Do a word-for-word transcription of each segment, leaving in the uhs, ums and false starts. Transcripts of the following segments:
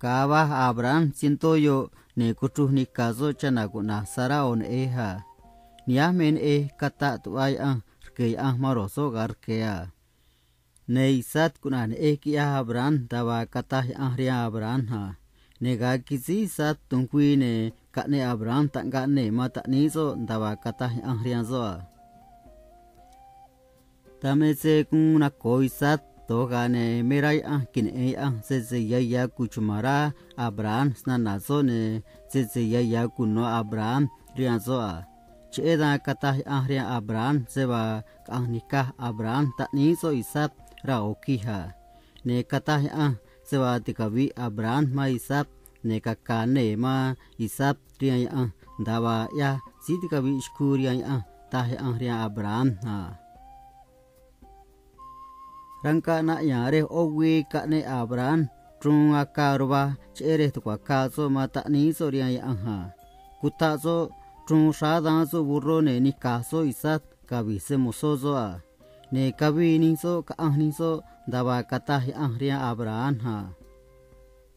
ga̱a va̱j Abraham cientó yoꞌ, ne̱ cuchruj nica̱ soꞌ chana̱ cuꞌna̱j Sará ꞌo̱ neꞌej a. Nihánj me neꞌej cataꞌ tuꞌva Yaꞌanj rque̱ Yaꞌanj man ro̱j soꞌ ga̱a rque̱ a. Ne̱ Isaac cuꞌna̱j neꞌej quiꞌyaj Abraham nda̱a vaa cataj Yaꞌanj rihaan Abraham a. Ne̱ ga̱a quisíj Isaac tu̱nj güii, ne̱ caꞌneꞌ Abraham taꞌngaꞌ nee̱ man taꞌníí soꞌ nda̱a vaa cataj Yaꞌanj rihaan soꞌ a. Dan me se guun naco̱o Isaac do̱j, ga̱a ne̱ me rá Yaꞌanj queneꞌe̱n Yaꞌanj sese ya̱ ya̱ cuchuma̱n rá Abraham snana̱ soꞌ, ne̱ sese ya̱ ya̱ cuno̱ Abraham rihaan soꞌ a. Cheꞌé dan cataj Yaꞌanj rihaan Abraham se vaa caꞌa̱nj ni̱caj Abraham taꞌníí soꞌ Isaac raa̱ ꞌo̱ quij a. Ne̱ cataj Yaꞌanj se vaa ticavi̱ꞌ Abraham man Isaac, ne̱ caca̱ nee̱ man Isaac rihaan Yaꞌanj nda̱a vaa ꞌyaj síí ticavi̱ꞌ xcuu rihaan Yaꞌanj, taj Yaꞌanj rihaan Abraham a. Rangaꞌ naꞌya̱a̱n rej ꞌó güii caꞌneꞌ Abraham chruun acaa ruvaj cheꞌé rej tucua̱ caa soꞌ man taꞌníí soꞌ rihaan Yaꞌanj a. Cutaꞌ soꞌ chruun xráá daán soꞌ burró, ne̱ nica̱j soꞌ Isaac cavi̱j se‑mo̱zó soꞌ a. Ne̱ cavii nij soꞌ caꞌanj nij soꞌ nda̱a vaa cataj Yaꞌanj rihaan Abraham a.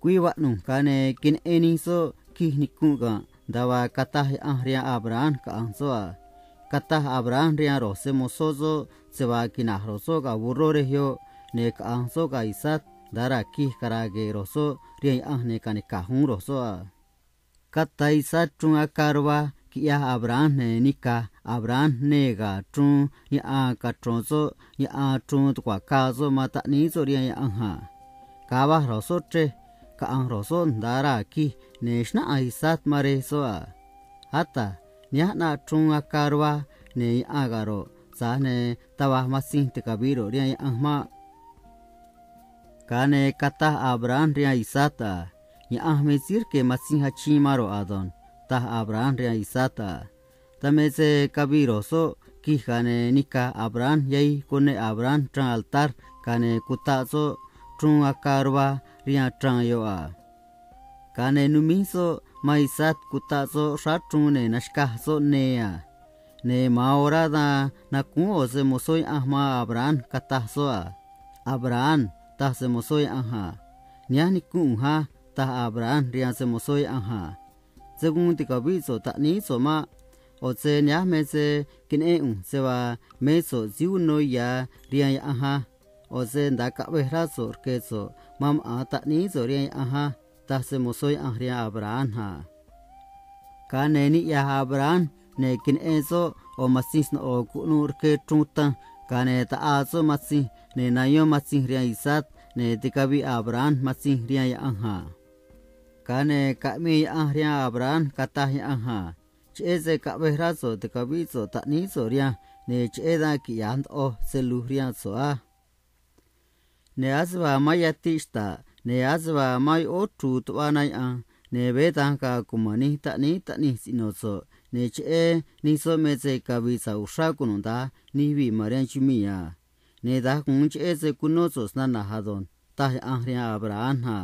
Güii vaꞌnu̱j, ga̱a ne̱ queneꞌen nij soꞌ quij nicu̱nꞌ ga̱nꞌ nda̱a vaa cataj Yaꞌanj rihaan Abraham caꞌa̱nj soꞌ a. Cataj Abraham rihaan ro̱j se‑mo̱zó soꞌ se vaa quina̱j ro̱j soꞌ ga̱ burró rej yoꞌ, ne̱ caꞌa̱nj soꞌ ga̱ Isaac nda̱a raa̱ quij cara̱a̱ gue̱e̱ ro̱j soꞌ rihaan Yaꞌanj, ne̱ ca̱nica̱j uún ro̱j soꞌ a. Cata̱ Isaac chruun acaa ruvaj quiꞌyaj Abraham, ne̱ nica̱j Abraham nee̱ ga̱ chruun yaꞌan cachro̱n soꞌ yaꞌan chruun tucua̱ caa soꞌ man taꞌníí soꞌ rihaan Yaꞌanj a. Ga̱a va̱j ro̱j soꞌ chrej, caꞌa̱nj ro̱j soꞌ nda̱a raa̱ quij, ne̱ xnáꞌanj Isaac man rej soꞌ a: “Ata̱j, nihánj ꞌnaꞌ chruun acaa ruvaj, ne̱ yaꞌan ga̱ ro̱ꞌ, tza̱j ne̱ taj va̱j matzinj ticavi̱ꞌ ro̱ꞌ rihaan Yaꞌanj maꞌ.” Ga̱a ne̱ cataj Abraham rihaan Isaac a: “Yaꞌanj me síí rque̱ matzinj achiin man ro̱ꞌ ado̱nj”, taj Abraham rihaan Isaac a. Dan me se cavii ro̱j soꞌ quij, ga̱a ne̱ nica̱j Abraham yahij cuneꞌ Abraham chraan altar, ga̱a ne̱ cutaꞌ soꞌ chruun acaa ruvaj rihaan chraan yoꞌ a. Ga̱a ne̱ numíj soꞌ man Isaac cutaꞌ soꞌ xráá chruun, ne̱ naxcaj soꞌ nee̱ a. Ne̱ ma̱an orá dan nacúún ꞌo̱ se‑mo̱zó Yaꞌanj man Abraham, cataj soꞌ a: “Abraham”, taj se‑mo̱zó Yaꞌanj a. “Nihánj nicu̱nꞌ ꞌu̱nj á”, taj Abraham rihaan se‑mo̱zó Yaꞌanj a. “Se̱ guun ticavi̱ꞌ so̱ꞌ taꞌníí so̱ꞌ maꞌ. ꞌO̱ se nihánj me se queneꞌén ꞌu̱nj se vaa mé so̱ꞌ síí uno ya̱ rihaan Yaꞌanj á. ꞌO̱ se nda̱a caꞌvej rá so̱ꞌ rque̱ so̱ꞌ man maꞌa̱n taꞌníí so̱ꞌ rihaan Yaꞌanj á”, taj se‑mo̱zó Yaꞌanj rihaan Abraham a. Ga̱a ne̱ niꞌya̱j Abraham, ne̱ queneꞌen soꞌ ꞌo̱ matzinj sno̱ꞌo cuꞌnuꞌ rque chruun tanj, ga̱a ne̱ taꞌaa soꞌ matzinj, ne̱ nayón matzinj rihaan Isaac, ne̱ ticaviꞌ Abraham matzinj rihaan Yaꞌanj a. Ga̱a ne̱ caꞌmii Yaꞌanj rihaan Abraham, cataj Yaꞌanj a: “Cheꞌé se caꞌvej rá so̱ꞌ ticavíꞌ so̱ꞌ taꞌníí so̱ꞌ rihanj, ne̱ cheꞌé dan quiꞌya̱j ndoꞌoj se lu̱j rihaan so̱ꞌ á. Ne̱ ase vaa mán yatiꞌ xta̱ꞌ, ne̱ ase vaa mán yoꞌóó chru̱u̱ tuꞌva na yaꞌa̱nj, ne̱ veé da̱nj ga̱a̱ cuma̱n nij taꞌníí taꞌnij siꞌno̱ so̱ꞌ, ne̱ cheꞌé nij soꞌ me se cavi̱i̱ sa̱ꞌ uxrá cunuda̱nj nij yuvii̱ ma̱n rihaan chumii̱ a. Ne̱ da̱nj gu̱un cheꞌé se cunó so̱ꞌ snana̱j ado̱nj”, taj Yaꞌanj rihaan Abraham a.